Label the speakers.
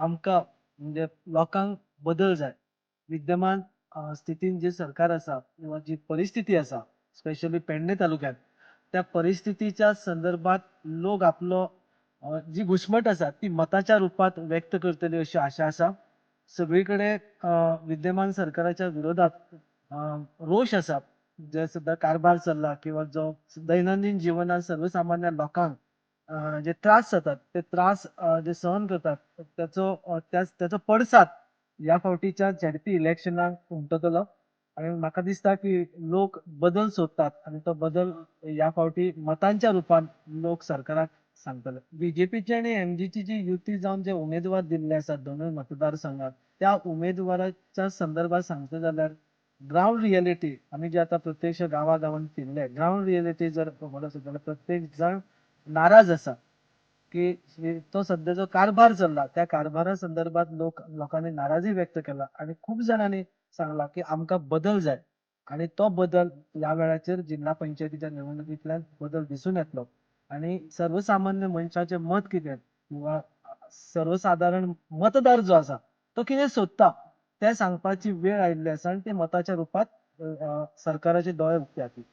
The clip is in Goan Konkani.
Speaker 1: आमकां म्हणजे लोकांक बदल जाय. विद्यमान स्थितीन जे सरकार आसा किंवा जी परिस्थिती आसा, स्पेशली पेडणे तालुक्यात, त्या परिस्थितीच्या संदर्भात लोक आपलो जी घुस्मट आसा ती मताच्या रुपात व्यक्त करतली अशी आशा आसा. सगळी कडेन विद्यमान सरकाराच्या विरोधात रोश आसा. जे सद्या कारभार चल्ला किंवा जो दैनंदीन जिवनात सर्वसामान्य लोकांक जे त्रास जातात ते त्रास जे सहन करतात त्याचो पडसाद ह्या फावटीच्या झेडपी इलेक्शनाक उमटतलो आनी म्हाका दिसता की लोक बदल सोदतात आनी तो बदल ह्या फावटी मतांच्या रुपान लोक सरकाराक सांगतले. बीजेपीची आनी एमजीची जी युती जावन जे उमेदवार दिल्ले आसात दोनूय मतदारसंघात, त्या उमेदवाराच्या संदर्भात सांगता जाल्यार ग्रावंड रियलिटी आमी जे आतां प्रत्यक्ष गांवा गांवांत फिरले, ग्रावंड रियलिटी जर खबर आसत जाल्यार प्रत्येक जाण नाराज आसा की तो सध्या जो कारभार चल्ला त्या कारभारा संदर्भात लोकांनी नाराजी व्यक्त केला आनी खूब जाणांनी सांगला की आमकां बदल जाय आनी तो बदल ह्या वेळाचेर जिल्हा पंचायतीच्या निवडणुकींतल्यान बदल दिसून येतलो. आनी सर्वसामान्य मनशाचें मत कितें किंवा सर्वसादारण मतदार जो आसा तो कितें सोदता तें सांगपाची वेळ आयिल्ली आसा आनी ते मताच्या रुपात सरकाराचे दोळे उक्ते जातले.